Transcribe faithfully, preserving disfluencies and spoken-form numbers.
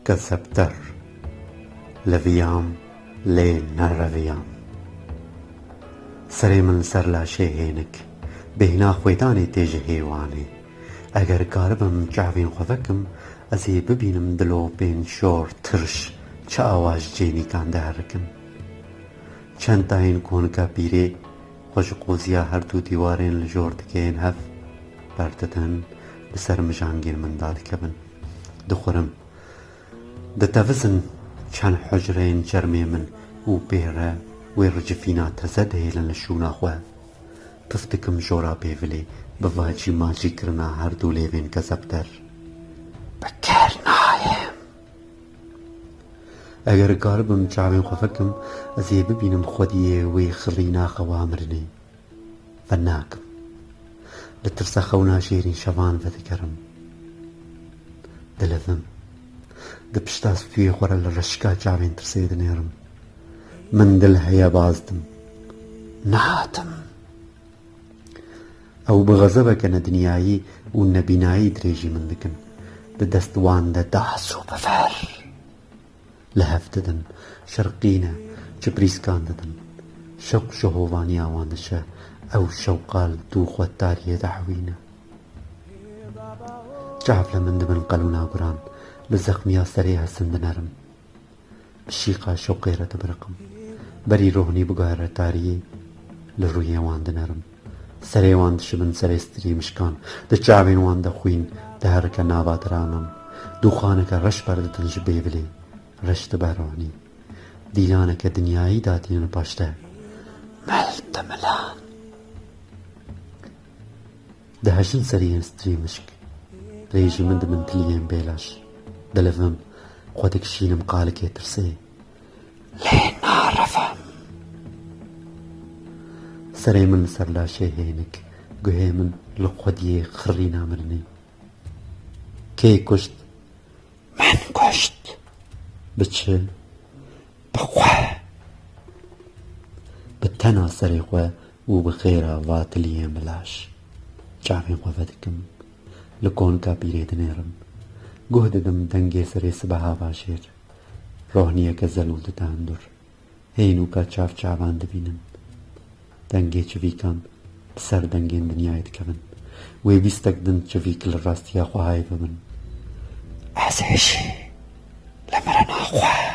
Kezebder. Leviyam, lê nereviyam. Serê min li ser laşê hênik, bêhna xwêdanê tê ji hêwanê. Eger karibim çavên xwe vekim, ez ê bibînim dilopên şor tirş çi awa ji cênîkan diherikin. Çentayên konika pîrê xwe ji qoziya her du dîwarên li jor dikeyên hev, berdidin, li ser mijangên min dadikevin. Dixurim. Ditevizin çend hucreyên çermê min û pê re wê ricifîna teze dihêlin li şûna xwe. Pif dikim jora bêvilê bi vacî macî kirina her du lêvên kezebder. Bi ker nayêm. Eger karibim çavên xwe vekim, ez ê bibînim xwediyê wê xirîna xewa mirinê. Venakim. Li tirsa xewna jêrîn şevan vedigerim. Dilevim. Di pişta stûyê xwe re li reşika çavên tirsê dinêrim. Min dil heye bazdim. Nadim. Ew bi xezebeke nedinyayî û nebînayî dirêjî min dikin. Di dest wan de das û biver. Li hev didin, şirqîne, çiprîskan didin. Şewq ji hovaniya wan diçe, ew şewqa li dû xwe tariyê dihewîne. Çav li min dibin qelûna guran, li zexmiya serê hesin dinerim. Bi şîqa şewqê re dibiriqim. Berî rohnî biguhere tariyê, li rûyê wan dinerim. Serê wan dişibin serê strîmişkan, di çavên wan de xwîn diherike nava diranan. Dûxaneke reş berdidin ji bêvilê, reş dibe ronî. Dîlaneke dinyayî datînin paş te. Mel dimilan. Dihejin seriyên strîmişk. Rêjî min dibin tiliyên bêlaş. Dilivim, xwe dikişînim qalikê tirsê. Lê narevim. Serê min li ser laşê hênik, guhê min li xwediyê xirrîna mirinê. Kê kuşt? Min kuşt. Bi çi? Bi xwe. Bi tena serê xwe û bi xêra va tiliyên bi laş. Çavên xwe vedikim. Li konika pîrê dinêrim. Guh didim dengê serê sibeha va jêr. Rohniyeke zelûl dide hundir. Hênûka çav çavan dibînin. Dengê çivîkan bi ser dengên dinyayê dikevin. Wê bîstek din çivîk li rastiya xwe hay bibin. Ez ê jî li mirina xwe